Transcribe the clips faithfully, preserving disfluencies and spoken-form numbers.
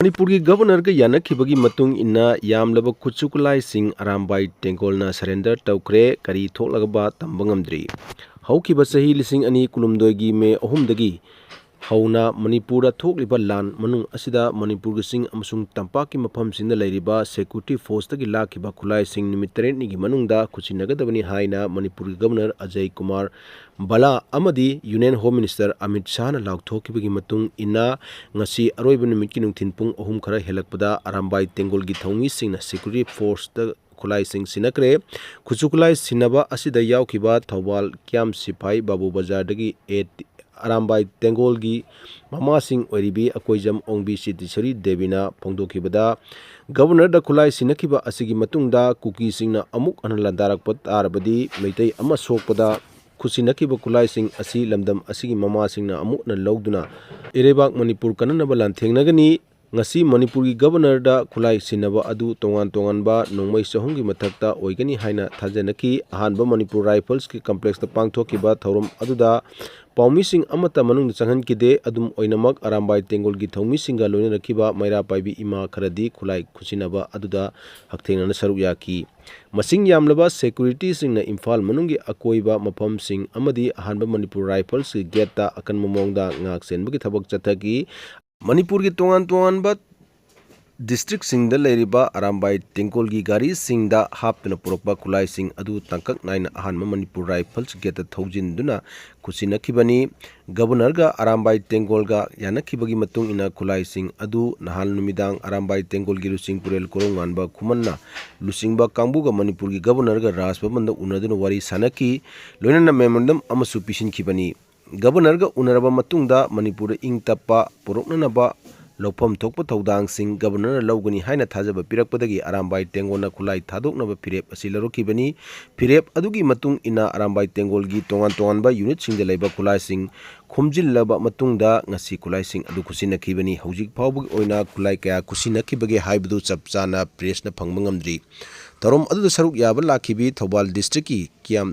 ꯃꯅꯤꯄꯨꯔꯒꯤ ꯒꯕꯔꯅꯔꯒ ꯌꯥꯅꯈꯤꯕꯒꯤ ꯃꯇꯨꯡ ꯏꯟꯅ ꯌꯥꯝꯂꯕ ꯈꯨꯠꯁꯨ ꯈꯨꯠꯂꯥꯏꯁꯤꯡ ꯑꯔꯥꯝꯕꯥꯏ ꯇꯦꯡꯒꯣꯜꯅ ꯁꯔꯦꯟꯗꯔ ꯇꯧꯈ꯭ꯔꯦ꯫ ꯀꯔꯤ ꯊꯣꯛꯂꯒꯕ ꯇꯝꯕ ꯉꯝꯗ꯭ꯔꯤ꯫ ꯍꯧꯈꯤꯕ ꯆꯍꯤ ꯂꯤꯁꯤꯡ ꯑꯅꯤ ꯀꯨꯟꯍꯨꯝꯗꯣꯏꯒꯤ ꯃꯦ ꯑꯍꯨꯝꯗꯒꯤ ꯍꯧꯅ ꯃꯅꯤꯄꯨꯔꯗ ꯊꯣꯛꯂꯤꯕ ꯂꯥꯟ ꯃꯅꯨꯡ ꯑꯁꯤꯗ ꯃꯅꯤꯄꯨꯔꯒꯤ ꯆꯤꯡ ꯑꯃꯁꯨꯡ ꯇꯝꯄꯥꯛꯀꯤ ꯃꯐꯝꯁꯤꯡꯗ ꯂꯩꯔꯤꯕ security forceꯇꯒꯤ ꯂꯥꯛꯈꯤꯕ ꯈꯨꯠꯂꯥꯏꯁꯤꯡ ꯅꯨꯃꯤꯠ ꯇꯔꯦꯠꯅꯤꯒꯤ ꯃꯅꯨꯡꯗ ꯈꯨꯠꯁꯤꯟꯅꯒꯗꯕꯅꯤ ꯍꯥꯏꯅ ꯃꯅꯤꯄꯨꯔꯒꯤ ꯒꯕꯔꯅꯔ ꯑꯖꯌ ꯀꯨꯃꯥꯔ ꯚꯂꯥ ꯑꯃꯗꯤ Union Home Minister ꯑꯃꯤꯠ ꯁꯥꯍꯅ ꯂꯥꯎꯊꯣꯛꯈꯤꯕꯒꯤ ꯃꯇꯨꯡ ꯏꯟꯅ ꯉꯁꯤ ꯑꯔꯣꯏꯕ ꯅꯨꯃꯤꯠꯀꯤ ꯅꯨꯡꯊꯤꯟ ꯄꯨꯡ ꯑꯍꯨꯝ ꯈꯔ ꯍꯦꯜꯂꯛꯄꯗ ꯑꯔꯥꯝꯕꯥꯏ ꯇꯦꯡꯒꯣꯜꯒꯤ ꯊꯧꯃꯤꯁꯤꯡꯅ security forceꯇ ꯈꯨꯠꯂꯥꯏꯁꯤꯡ ꯁꯤꯟꯅꯈ꯭ꯔꯦ꯫ ꯈꯨꯠꯁꯨ ꯈꯨꯠꯂꯥꯏ ꯁꯤꯟꯅꯕ ꯑꯁꯤꯗ ꯌꯥꯎꯈꯤꯕ ꯊꯧꯕꯥꯜ ꯀ꯭ꯌꯥꯝ ꯁꯤꯐꯥꯏ ꯕꯥꯕꯨ ꯕꯖꯥꯔꯗꯒꯤ ꯑꯦ ꯑꯔꯥꯝꯕꯥꯏ ꯇꯦꯡꯒꯣꯜꯒꯤ ꯃꯃꯥꯁꯤꯡ ꯑꯣꯏꯔꯤꯕꯤ ꯑꯀꯣꯏꯖꯝ ꯑꯣꯡꯕꯤ ꯁꯤꯇꯤꯁꯔꯤ ꯗꯦꯕꯤꯅ ꯐꯣꯡꯗꯣꯛꯈꯤꯕꯗ, ꯒꯕꯔꯅꯔꯗ ꯈꯨꯠꯂꯥꯏ ꯁꯤꯟꯅꯈꯤꯕ ꯑꯁꯤꯒꯤ ꯃꯇꯨꯡꯗ ꯀꯨꯀꯤꯁꯤꯡꯅ ꯑꯃꯨꯛ ꯍꯟꯅ ꯂꯥꯟꯗꯥꯔꯛꯄ ꯇꯥꯔꯕꯗꯤ ꯃꯩꯇꯩ ꯑꯃ ꯁꯣꯛꯄꯗ ꯈꯨꯠꯁꯤꯟꯅꯈꯤꯕ ꯈꯨꯠꯂꯥꯏꯁꯤꯡ ꯑꯁꯤ ꯂꯝꯗꯝ ꯑꯁꯤꯒꯤ ꯃꯃꯥꯁꯤꯡꯅ ꯑꯃꯨꯛ ꯍꯟꯅ ꯂꯧꯗꯨꯅ ꯏꯔꯩꯕꯥꯛ ꯃꯅꯤꯄꯨꯔ ꯀꯟꯅꯅꯕ ꯂꯥꯟꯊꯦꯡꯅꯒꯅꯤ꯫ ꯉꯁꯤ ꯃꯅꯤꯄꯨꯔꯒꯤ ꯒꯕꯔꯅꯔꯗ ꯈꯨꯠꯂꯥꯏ ꯁꯤꯟꯅꯕ ꯑꯗꯨ ꯇꯣꯉꯥꯟ ꯇꯣꯉꯥꯟꯕ ꯅꯣꯡꯃꯩ ꯆꯍꯨꯝꯒꯤ ꯃꯊꯛꯇ ꯑꯣꯏꯒꯅꯤ ꯍꯥꯏꯅ ꯊꯥꯖꯅꯈꯤ꯫ ꯑꯍꯥꯟꯕ ꯃꯅꯤꯄꯨꯔ ꯔꯥꯏꯐꯜꯁꯀꯤ ꯀꯝꯄ꯭ꯂꯦꯛꯁꯇ ꯄꯥꯡꯊꯣꯛꯈꯤꯕ ꯊꯧꯔꯝ ꯑꯗꯨꯗ ꯄꯥꯎꯃꯤꯁꯤꯡ ꯑꯃꯠꯇ ꯃꯅꯨꯡꯗ ꯆꯪꯍꯟꯈꯤꯗꯦ꯫ ꯑꯗꯨꯝ ꯑꯣꯏꯅꯃꯛ, ꯑꯔꯥꯝꯕꯥꯏ ꯇꯦꯡꯒꯣꯜꯒꯤ ꯊꯧꯃꯤꯁꯤꯡꯒ ꯂꯣꯏꯅꯔꯛꯈꯤꯕ ꯃꯩꯔꯥ ꯄꯥꯏꯕꯤ ꯏꯃꯥ ꯈꯔꯗꯤ ꯈꯨꯠꯂꯥꯏ ꯈꯨꯠꯁꯤꯟꯅꯕ ꯑꯗꯨꯗ ꯍꯛꯊꯦꯡꯅꯅ ꯁꯔꯨꯛ ꯌꯥꯈꯤ꯫ ꯃꯁꯤꯡ ꯌꯥꯝꯂꯕ securityꯁꯤꯡꯅ ꯏꯝꯐꯥꯜ ꯃꯅꯨꯡꯒꯤ ꯑꯀꯣꯏꯕ ꯃꯐꯝꯁꯤꯡ ꯑꯃꯗꯤ ꯑꯍꯥꯟꯕ ꯃꯅꯤꯄꯨꯔ ꯔꯥꯏꯐꯜꯁꯀꯤ ꯒꯦꯠꯇ ꯑꯀꯟꯕ ꯃꯑꯣꯡꯗ ꯉꯥꯛ ꯁꯦꯟꯕꯒꯤ ꯊꯕꯛ ꯆꯠꯊꯈꯤ꯫ ꯃꯅꯤꯄꯨꯔꯒꯤ ꯇꯣꯉꯥꯟ ꯇꯣꯉꯥꯟꯕ districtꯁꯤꯡꯗ ꯂꯩꯔꯤꯕ ꯑꯔꯥꯝꯕꯥꯏ ꯇꯦꯡꯒꯣꯜꯒꯤ ꯒꯥꯔꯤꯁꯤꯡꯗ ꯍꯥꯞꯇꯨꯅ ꯄꯨꯔꯛꯄ ꯈꯨꯠꯂꯥꯏꯁꯤꯡ ꯑꯗꯨ ꯇꯥꯡꯀꯛ ꯅꯥꯏꯅ ꯑꯍꯥꯟꯕ ꯃꯅꯤꯄꯨꯔ ꯔꯥꯏꯐꯜꯁ ꯒꯦꯠꯇ ꯊꯧꯖꯤꯟꯗꯨꯅ ꯈꯨꯠꯁꯤꯟꯅꯈꯤꯕꯅꯤ꯫ ꯒꯕꯔꯅꯔꯒ ꯑꯔꯥꯝꯕꯥꯏ ꯇꯦꯡꯒꯣꯜꯒ ꯌꯥꯅꯈꯤꯕꯒꯤ ꯃꯇꯨꯡ ꯏꯟꯅ ꯈꯨꯠꯂꯥꯏꯁꯤꯡ ꯑꯗꯨ ꯅꯍꯥꯟ ꯅꯨꯃꯤꯗꯥꯡ ꯑꯔꯥꯝꯕꯥꯏ ꯇꯦꯡꯒꯣꯜꯒꯤ ꯂꯨꯆꯤꯡꯄꯨꯔꯦꯜ ꯀꯣꯔꯧꯉꯥꯟꯕ ꯈꯨꯃꯟꯅ ꯂꯨꯆꯤꯡꯕ ꯀꯥꯡꯕꯨꯒ ꯃꯅꯤꯄꯨꯔꯒꯤ ꯒꯕꯔꯅꯔꯒ ꯔꯥꯖ ꯚꯕꯟꯗ ꯎꯅꯗꯨꯅ ꯋꯥꯔꯤ ꯁꯥꯅꯈꯤ꯫ ꯂꯣꯏꯅꯅ memorandum ꯑꯃꯁꯨ ꯄꯤꯁꯤꯟꯈꯤꯕꯅꯤ꯫ ꯒꯕꯔꯅꯔꯒ ꯎꯅꯔꯕ ꯃꯇꯨꯡꯗ ꯃꯅꯤꯄꯨꯔꯗ ꯏꯪ ꯇꯞꯄ ꯄꯨꯔꯛꯅꯅꯕ ꯂꯧꯐꯝ ꯊꯣꯛꯄ ꯊꯧꯗꯥꯡꯁꯤꯡ ꯒꯕꯔꯅꯔꯅ ꯂꯧꯒꯅꯤ ꯍꯥꯏꯅ ꯊꯥꯖꯕ ꯄꯤꯔꯛꯄꯗꯒꯤ ꯑꯔꯥꯝꯕꯥꯏ ꯇꯦꯡꯒꯣꯜꯅ ꯈꯨꯠꯂꯥꯏ ꯊꯥꯗꯣꯛꯅꯕ ꯐꯤꯔꯦꯞ ꯑꯁꯤ ꯂꯧꯔꯛꯈꯤꯕꯅꯤ꯫ ꯐꯤꯔꯦꯞ ꯑꯗꯨꯒꯤ ꯃꯇꯨꯡ ꯏꯟꯅ ꯑꯔꯥꯝꯕꯥꯏ ꯇꯦꯡꯒꯣꯜꯒꯤ ꯇꯣꯉꯥꯟ ꯇꯣꯉꯥꯟꯕ unitꯁꯤꯡꯗ ꯂꯩꯕ ꯈꯨꯠꯂꯥꯏꯁꯤꯡ ꯈꯣꯝꯖꯤꯜꯂꯕ ꯃꯇꯨꯡꯗ ꯉꯁꯤ ꯈꯨꯠꯂꯥꯏꯁꯤꯡ ꯑꯗꯨ ꯈꯨꯠꯁꯤꯟꯅꯈꯤꯕꯅꯤ꯫ ꯍꯧꯖꯤꯛ ꯐꯥꯎꯕꯒꯤ ꯑꯣꯏꯅ ꯈꯨꯠꯂꯥꯏ ꯀꯌꯥ ꯈꯨꯠꯁꯤꯟꯅꯈꯤꯕꯒꯦ ꯍꯥꯏꯕꯗꯨ ꯆꯞ ꯆꯥꯅ pressꯅ ꯐꯪꯕ ꯉꯝꯗ꯭ꯔꯤ꯫ ꯊꯧꯔꯝ ꯑꯗꯨꯗ ꯁꯔꯨꯛ ꯌꯥꯕ ꯂꯥꯛꯈꯤꯕꯤ ꯊꯧꯕꯥꯜ district ꯀꯤ ꯀꯤꯌꯥꯝ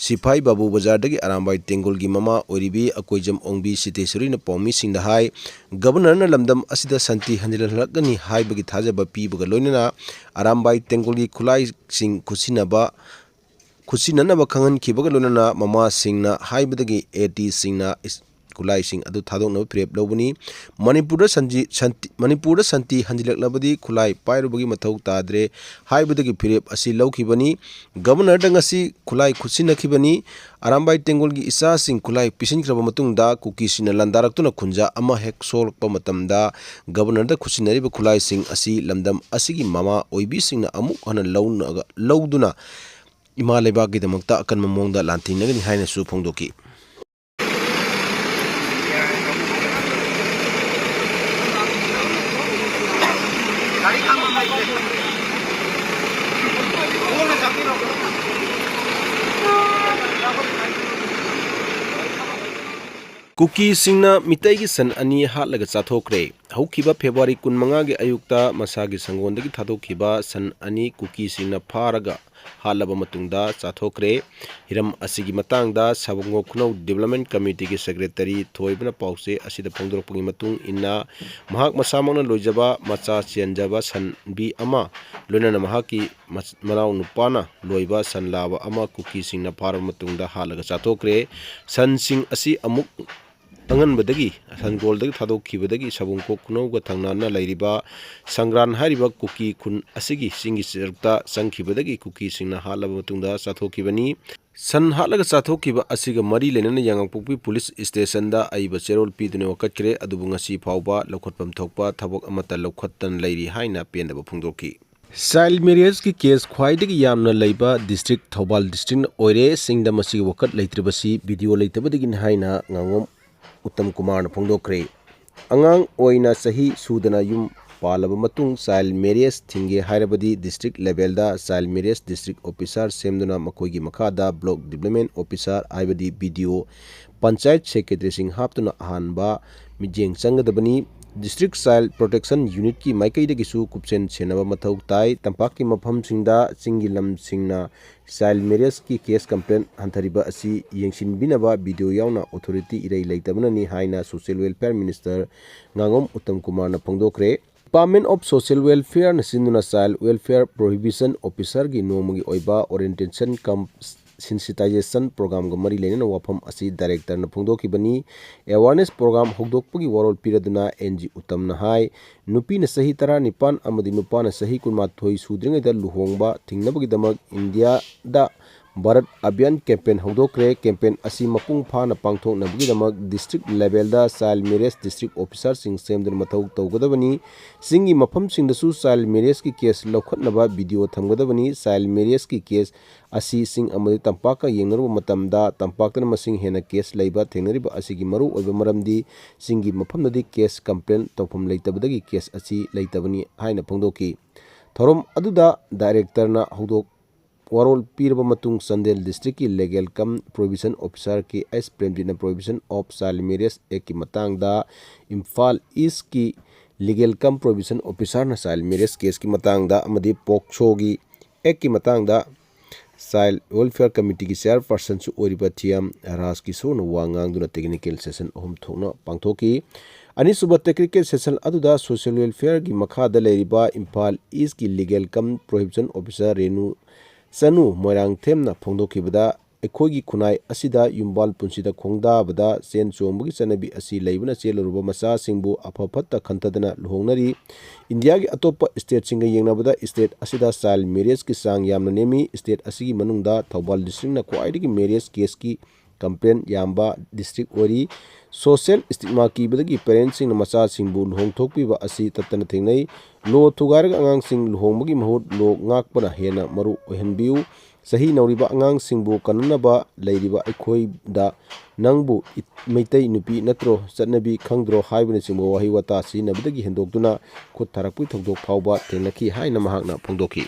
ꯁꯤꯐꯥꯏ ꯕꯥꯕꯨ ꯕꯖꯥꯔꯗꯒꯤ ꯑꯔꯥꯝꯕꯥꯏ ꯇꯦꯡꯒꯣꯜꯒꯤ ꯃꯃꯥ ꯑꯣꯏꯔꯤꯕꯤ ꯑꯀꯣꯏꯖꯝ ꯑꯣꯡꯕꯤ ꯁꯤꯇꯦꯁꯣꯔꯤꯅ ꯄꯥꯎꯃꯤꯁꯤꯡꯗ ꯍꯥꯏ, ꯒꯕꯔꯅꯔꯅ ꯂꯝꯗꯝ ꯑꯁꯤꯗ ꯁꯥꯟꯇꯤ ꯍꯟꯖꯤꯜꯍꯜꯂꯛꯀꯅꯤ ꯍꯥꯏꯕꯒꯤ ꯊꯥꯖꯕ ꯄꯤꯕꯒ ꯂꯣꯏꯅꯅ ꯑꯔꯥꯝꯕꯥꯏ ꯇꯦꯡꯒꯣꯜꯒꯤ ꯈꯨꯠꯂꯥꯏꯁꯤꯡ ꯈꯨꯠꯁꯤꯟꯅꯕ ꯈꯨꯠꯁꯤꯟꯅꯅꯕ ꯈꯪꯍꯟꯈꯤꯕꯒ ꯂꯣꯏꯅꯅ ꯃꯃꯥꯁꯤꯡꯅ ꯍꯥꯏꯕꯗꯒꯤ AT ꯁꯤꯡꯅ ꯏꯁ-, ꯈꯨꯠꯂꯥꯏꯁꯤꯡ ꯑꯗꯨ ꯊꯥꯗꯣꯛꯅꯕ ꯐꯤꯔꯦꯞ ꯂꯧꯕꯅꯤ꯫ ꯃꯅꯤꯄꯨꯔꯗ ꯁꯟꯖꯤ-, ꯁꯟꯇꯤ-, ꯃꯅꯤꯄꯨꯔꯗ ꯁꯥꯟꯇꯤ ꯍꯟꯖꯤꯜꯂꯛꯂꯕꯗꯤ ꯈꯨꯠꯂꯥꯏ ꯄꯥꯏꯔꯨꯕꯒꯤ ꯃꯊꯧ ꯇꯥꯗ꯭ꯔꯦ ꯍꯥꯏꯕꯗꯒꯤ ꯐꯤꯔꯦꯞ ꯑꯁꯤ ꯂꯧꯈꯤꯕꯅꯤ꯫ ꯒꯕꯔꯅꯔꯗ ꯉꯁꯤ ꯈꯨꯠꯂꯥꯏ ꯈꯨꯠꯁꯤꯟꯅꯈꯤꯕꯅꯤ꯫ ꯑꯔꯥꯝꯕꯥꯏ ꯇꯦꯡꯒꯣꯜꯒꯤ ꯏꯆꯥꯁꯤꯡ ꯈꯨꯠꯂꯥꯏ ꯄꯤꯁꯤꯟꯈ꯭ꯔꯕ ꯃꯇꯨꯡꯗ ꯀꯨꯀꯤꯁꯤꯡꯅ ꯂꯥꯟꯗꯥꯔꯛꯇꯨꯅ ꯈꯨꯟꯖꯥ ꯑꯃ ꯍꯦꯛ ꯁꯣꯛꯂꯛꯄ ꯃꯇꯝꯗ ꯒꯕꯔꯅꯔꯗ ꯈꯨꯠꯁꯤꯟꯅꯔꯤꯕ ꯈꯨꯠꯂꯥꯏꯁꯤꯡ ꯑꯁꯤ ꯂꯝꯗꯝ ꯑꯁꯤꯒꯤ ꯃꯃꯥ ꯑꯣꯏꯕꯤꯁꯤꯡꯅ ꯑꯃꯨꯛ ꯍꯟꯅ ꯂꯧꯅꯒ-, ꯂꯧꯗꯨꯅ ꯏꯃꯥ ꯂꯩꯕꯥꯛꯀꯤꯗꯃꯛꯇ ꯑꯀꯟꯕ ꯃꯑꯣꯡꯗ ꯂꯥꯟꯊꯦꯡꯅꯒꯅꯤ ꯍꯥꯏꯅꯁꯨ ꯐꯣꯡꯗꯣꯛꯈꯤ꯫ ꯀꯨꯀꯤꯁꯤꯡꯅ ꯃꯤꯇꯩꯒꯤ ꯁꯟ ꯑꯅꯤ ꯍꯥꯠꯂꯒ ꯆꯥꯊꯣꯛꯈ꯭ꯔꯦ꯫ ꯍꯧꯈꯤꯕ ꯐꯦꯕ꯭ꯔꯨꯋꯥꯔꯤ ꯀꯨꯟꯃꯉꯥꯒꯤ ꯑꯌꯨꯛꯇ ꯃꯁꯥꯒꯤ ꯁꯪꯒꯣꯟꯗꯒꯤ ꯊꯥꯗꯣꯛꯈꯤꯕ ꯁꯟ ꯑꯅꯤ ꯀꯨꯀꯤꯁꯤꯡꯅ ꯐꯥꯔꯒ ꯍꯥꯠꯂꯕ ꯃꯇꯨꯡꯗ ꯆꯥꯊꯣꯛꯈ꯭ꯔꯦ꯫ ꯍꯤꯔꯝ ꯑꯁꯤꯒꯤ ꯃꯇꯥꯡꯗ ꯁꯥꯕꯨꯡꯉꯣ ꯈꯨꯅꯧ Development Committeeꯒꯤ Secretary ꯊꯣꯏꯕꯅ ꯄꯥꯎꯆꯦ ꯑꯁꯤꯗ ꯐꯣꯡꯗꯣꯔꯛꯄꯒꯤ ꯃꯇꯨꯡ ꯏꯟꯅ, ꯃꯍꯥꯛ ꯃꯁꯥꯃꯛꯅ ꯂꯣꯏꯖꯕ ꯃꯆꯥ ꯆꯦꯟꯖꯕ ꯁꯟꯕꯤ ꯑꯃ, ꯂꯣꯏꯅꯅ ꯃꯍꯥꯛꯀꯤ ꯃꯆ-, ꯃꯅꯥꯎ ꯅꯨꯄꯥꯅ ꯂꯣꯏꯕ ꯁꯟ ꯂꯥꯕ ꯑꯃ ꯀꯨꯀꯤꯁꯤꯡꯅ ꯐꯥꯔꯕ ꯃꯇꯨꯡꯗ ꯍꯥꯠꯂꯒ ꯆꯥꯊꯣꯛꯈ꯭ꯔꯦ꯫ ꯁꯟꯁꯤꯡ ꯑꯁꯤ ꯑꯃꯨꯛ ꯑꯉꯟꯕꯗꯒꯤ ꯁꯟꯒꯣꯜꯗꯒꯤ ꯊꯥꯗꯣꯛꯈꯤꯕꯗꯒꯤ ꯁꯥꯕꯨꯡꯈꯣꯛ ꯈꯨꯅꯧꯒ ꯊꯪꯅꯅ ꯂꯩꯔꯤꯕ ꯁꯪꯒ꯭ꯔꯥꯟ ꯍꯥꯏꯔꯤꯕ ꯀꯨꯀꯤ ꯈꯨꯟ ꯑꯁꯤꯒꯤ ꯆꯤꯡꯒꯤ ꯆꯔꯨꯛꯇ ꯆꯪꯈꯤꯕꯗꯒꯤ ꯀꯨꯀꯤꯁꯤꯡꯅ ꯍꯥꯠꯂꯕ ꯃꯇꯨꯡꯗ ꯆꯥꯊꯣꯛꯈꯤꯕꯅꯤ꯫ ꯁꯟ ꯍꯥꯠꯂꯒ ꯆꯥꯊꯣꯛꯈꯤꯕ ꯑꯁꯤꯒ ꯃꯔꯤ ꯂꯩꯅꯅ ꯌꯥꯉꯥꯡꯄꯣꯛꯄꯤ ꯄꯨꯂꯤꯁ ꯁ꯭ꯇꯦꯁꯟꯗ ꯑꯏꯕ ꯆꯦꯔꯣꯜ ꯄꯤꯗꯨꯅ ꯋꯥꯀꯠꯈ꯭ꯔꯦ, ꯑꯗꯨꯕꯨ ꯉꯁꯤ ꯐꯥꯎꯕ ꯂꯧꯈꯠꯐꯝ ꯊꯣꯛꯄ ꯊꯕꯛ ꯑꯃꯠꯇ ꯂꯧꯈꯠꯇꯅ ꯂꯩꯔꯤ ꯍꯥꯏꯅ ꯄꯦꯟꯗꯕ ꯐꯣꯡꯗꯣꯛꯈꯤ꯫ Child marriageꯀꯤ case ꯈ꯭ꯋꯥꯏꯗꯒꯤ ꯌꯥꯝꯅ ꯂꯩꯕ district ꯊꯧꯕꯥꯜ districtꯅ ꯑꯣꯏꯔꯦ꯫ ꯆꯤꯡꯗ ꯃꯁꯤꯒꯤ ꯋꯥꯀꯠ ꯂꯩꯇ꯭ꯔꯤꯕꯁꯤ video ꯂꯩꯇꯕꯗꯒꯤꯅꯤ ꯍꯥꯏꯅ ꯉꯥꯉꯣꯝ ꯎꯠꯇꯝ ꯀꯨꯃꯥꯔꯅ ꯐꯣꯡꯗꯣꯛꯈ꯭ꯔꯦ꯫ ꯑꯉꯥꯡ ꯑꯣꯏꯅ ꯆꯍꯤ ꯁꯨꯗꯅ ꯌꯨꯝ ꯄꯥꯜꯂꯕ ꯃꯇꯨꯡ child marriage ꯊꯤꯡꯒꯦ ꯍꯥꯏꯔꯕꯗꯤ district levelꯗ child marriage district officer ꯁꯦꯝꯗꯨꯅ ꯃꯈꯣꯏꯒꯤ ꯃꯈꯥꯗ block development officer ꯍꯥꯏꯕꯗꯤ BDO, ꯄꯟꯆꯥꯌꯠ secretaryꯁꯤꯡ ꯍꯥꯞꯇꯨꯅ ꯑꯍꯥꯟꯕ ꯃꯤꯠꯌꯦꯡ ꯆꯪꯒꯗꯕꯅꯤ꯫ District Child Protection Unitꯀꯤ ꯃꯥꯏꯀꯩꯗꯒꯤꯁꯨ ꯀꯨꯞꯁꯦꯟ ꯁꯦꯟꯅꯕ ꯃꯊꯧ ꯇꯥꯏ꯫ ꯇꯝꯄꯥꯛꯀꯤ ꯃꯐꯝꯁꯤꯡꯗ ꯆꯤꯡꯒꯤ ꯂꯝꯁꯤꯡꯅ child marriageꯀꯤ case complaint ꯍꯟꯊꯔꯤꯕ ꯑꯁꯤ ꯌꯦꯡꯁꯤꯟꯕꯤꯅꯕ video ꯌꯥꯎꯅ authority ꯏꯔꯩ ꯂꯩꯇꯕꯅꯅꯤ ꯍꯥꯏꯅ Social Welfare Minister ꯉꯥꯉꯣꯝ ꯎꯠꯇꯝ ꯀꯨꯃꯥꯔꯅ ꯐꯣꯡꯗꯣꯛꯈ꯭ꯔꯦ꯫ Department of Social Welfareꯅ ꯁꯤꯟꯗꯨꯅ Child Welfare Prohibition Officerꯒꯤ ꯅꯣꯡꯃꯒꯤ ꯑꯣꯏꯕ orientation cum sensitization programꯒ ꯃꯔꯤ ꯂꯩꯅꯅ ꯋꯥꯐꯝ ꯑꯁꯤ directorꯅ ꯐꯣꯡꯗꯣꯛꯈꯤꯕꯅꯤ꯫ Awareness program ꯍꯧꯗꯣꯛꯄꯒꯤ ꯋꯥꯔꯣꯜ ꯄꯤꯔꯗꯨꯅ ꯑꯦꯟ ꯖꯤ ꯎꯇꯝꯅ ꯍꯥꯏ, ꯅꯨꯄꯤꯅ ꯆꯍꯤ ꯇꯔꯥꯅꯤꯄꯥꯟ ꯑꯃꯗꯤ ꯅꯨꯄꯥꯅ ꯆꯍꯤ ꯀꯨꯟꯃꯥꯊꯣꯏ ꯁꯨꯗ꯭ꯔꯤꯉꯩꯗ ꯂꯨꯍꯣꯡꯕ ꯊꯤꯡꯅꯕꯒꯤꯗꯃꯛ ꯏꯟꯗꯤꯌꯥꯗ ꯚꯥꯔꯠ ꯑꯚꯤꯌꯥꯟ campaign ꯍꯧꯗꯣꯛꯈ꯭ꯔꯦ꯫ Campaign ꯑꯁꯤ ꯃꯄꯨꯡ ꯐꯥꯅ ꯄꯥꯡꯊꯣꯛꯅꯕꯒꯤꯗꯃꯛ district levelꯗ child marriage district officerꯁꯤꯡ ꯁꯦꯝꯗꯨꯅ ꯃꯊꯧ ꯇꯧꯒꯗꯕꯅꯤ꯫ ꯆꯤꯡꯒꯤ ꯃꯐꯝꯁꯤꯡꯗꯁꯨ child marriageꯀꯤ case ꯂꯧꯈꯠꯅꯕ video ꯊꯝꯒꯗꯕꯅꯤ꯫ Child marriageꯀꯤ case ꯑꯁꯤ ꯆꯤꯡ ꯑꯃꯗꯤ ꯇꯝꯄꯥꯛꯀ ꯌꯦꯡꯅꯔꯨꯕ ꯃꯇꯝꯗ ꯇꯝꯄꯥꯛꯇꯅ ꯃꯁꯤꯡ ꯍꯦꯟꯅ case ꯂꯩꯕ ꯊꯦꯡꯅꯔꯤꯕ ꯑꯁꯤꯒꯤ ꯃꯔꯨꯑꯣꯏꯕ ꯃꯔꯝꯗꯤ ꯆꯤꯡꯒꯤ ꯃꯐꯝꯗꯗꯤ case complaint ꯇꯧꯐꯝ ꯂꯩꯇꯕꯗꯒꯤ case ꯑꯁꯤ ꯂꯩꯇꯕꯅꯤ ꯍꯥꯏꯅ ꯐꯣꯡꯗꯣꯛꯈꯤ꯫ ꯊꯧꯔꯝ ꯑꯗꯨꯗ directorꯅ ꯍꯧꯗꯣꯛ ꯋꯥꯔꯣꯜ ꯄꯤꯔꯕ ꯃꯇꯨꯡ Chandel districtꯀꯤ Legal cum Prohibition Officer K S ꯄ꯭ꯔꯦꯝꯖꯤꯠꯅ Prohibition of Child Marriage Actꯀꯤ ꯃꯇꯥꯡꯗ, Imphal Eastꯀꯤ Legal cum Prohibition Officerꯅ child marriage caseꯀꯤ ꯃꯇꯥꯡꯗ ꯑꯃꯗꯤ POCSOꯒꯤ Actꯀꯤ ꯃꯇꯥꯡꯗ Child Welfare Committeeꯒꯤ chairpersonꯁꯨ ꯑꯣꯏꯔꯤꯕ ꯊꯤꯌꯥꯝ ꯔꯥꯖ ꯀꯤꯁꯣꯔꯅ ꯋꯥ ꯉꯥꯡꯗꯨꯅ technical session ꯑꯍꯨꯝ ꯊꯣꯛꯅ ꯄꯥꯡꯊꯣꯛꯈꯤ꯫ ꯑꯅꯤꯁꯨꯕ technical session ꯑꯗꯨꯗ Social Welfareꯒꯤ ꯃꯈꯥꯗ ꯂꯩꯔꯤꯕ Imphal Eastꯀꯤ Legal cum Prohibition Officer Renu ꯆꯅꯨ ꯃꯣꯏꯔꯥꯡꯊꯦꯝꯅ ꯐꯣꯡꯗꯣꯛꯈꯤꯕꯗ, ꯑꯩꯈꯣꯏꯒꯤ ꯈꯨꯟꯅꯥꯏ ꯑꯁꯤꯗ ꯌꯨꯝꯕꯥꯜ ꯄꯨꯟꯁꯤꯗ ꯈꯣꯡꯗꯥꯕꯗ ꯆꯦꯟ ꯆꯣꯡꯕꯒꯤ ꯆꯠꯅꯕꯤ ꯑꯁꯤ ꯂꯩꯕꯅ ꯆꯦꯜꯂꯨꯔꯕ ꯃꯆꯥꯁꯤꯡꯕꯨ ꯑꯐ ꯐꯠꯇ ꯈꯟꯊꯗꯅ ꯂꯨꯍꯣꯡꯅꯔꯤ꯫ ꯏꯟꯗꯤꯌꯥꯒꯤ ꯑꯇꯣꯞꯄ stateꯁꯤꯡꯒ ꯌꯦꯡꯅꯕꯗ state ꯑꯁꯤꯗ child marriageꯀꯤ ꯆꯥꯡ ꯌꯥꯝꯅ ꯅꯦꯝꯃꯤ꯫ State ꯑꯁꯤꯒꯤ ꯃꯅꯨꯡꯗ ꯊꯧꯕꯥꯜ districtꯅ ꯈ꯭ꯋꯥꯏꯗꯒꯤ marriage caseꯀꯤ complaint ꯌꯥꯝꯕ district ꯑꯣꯏꯔꯤ꯫ Social stigma ꯀꯤꯕꯗꯒꯤ parentsꯁꯤꯡꯅ ꯃꯆꯥꯁꯤꯡꯕꯨ ꯂꯨꯍꯣꯡꯊꯣꯛꯄꯤꯕ ꯑꯁꯤ ꯇꯠꯇꯅ ꯊꯦꯡꯅꯩ꯫ Law ꯊꯨꯒꯥꯏꯔꯒ ꯑꯉꯥꯡꯁꯤꯡ ꯂꯨꯍꯣꯡꯕꯒꯤ ꯃꯍꯨꯠ law ꯉꯥꯛꯄꯅ ꯍꯦꯟꯅ ꯃꯔꯨ ꯑꯣꯏꯍꯟꯕꯤꯌꯨ꯫ ꯆꯍꯤ ꯅꯧꯔꯤꯕ ꯑꯉꯥꯡꯁꯤꯡꯕꯨ ꯀꯟꯅꯅꯕ ꯂꯩꯔꯤꯕ ꯑꯩꯈꯣꯏꯗ "ꯅꯪꯕꯨ ꯏ-, ꯃꯩꯇꯩ ꯅꯨꯄꯤ ꯅꯠꯇ꯭ꯔꯣ, ꯆꯠꯅꯕꯤ ꯈꯪꯗ꯭ꯔꯣ?" ꯍꯥꯏꯕꯅꯆꯤꯡꯕ ꯋꯥꯍꯩ ꯋꯥꯇꯥ ꯁꯤꯖꯤꯟꯅꯕꯗꯒꯤ ꯍꯦꯟꯗꯣꯛꯇꯨꯅ ꯈꯨꯠ ꯊꯥꯔꯛꯄꯒꯤ ꯊꯧꯗꯣꯛ ꯐꯥꯎꯕ ꯊꯦꯡꯅꯈꯤ ꯍꯥꯏꯅ ꯃꯍꯥꯛꯅ ꯐꯣꯡꯗꯣꯛꯈꯤ꯫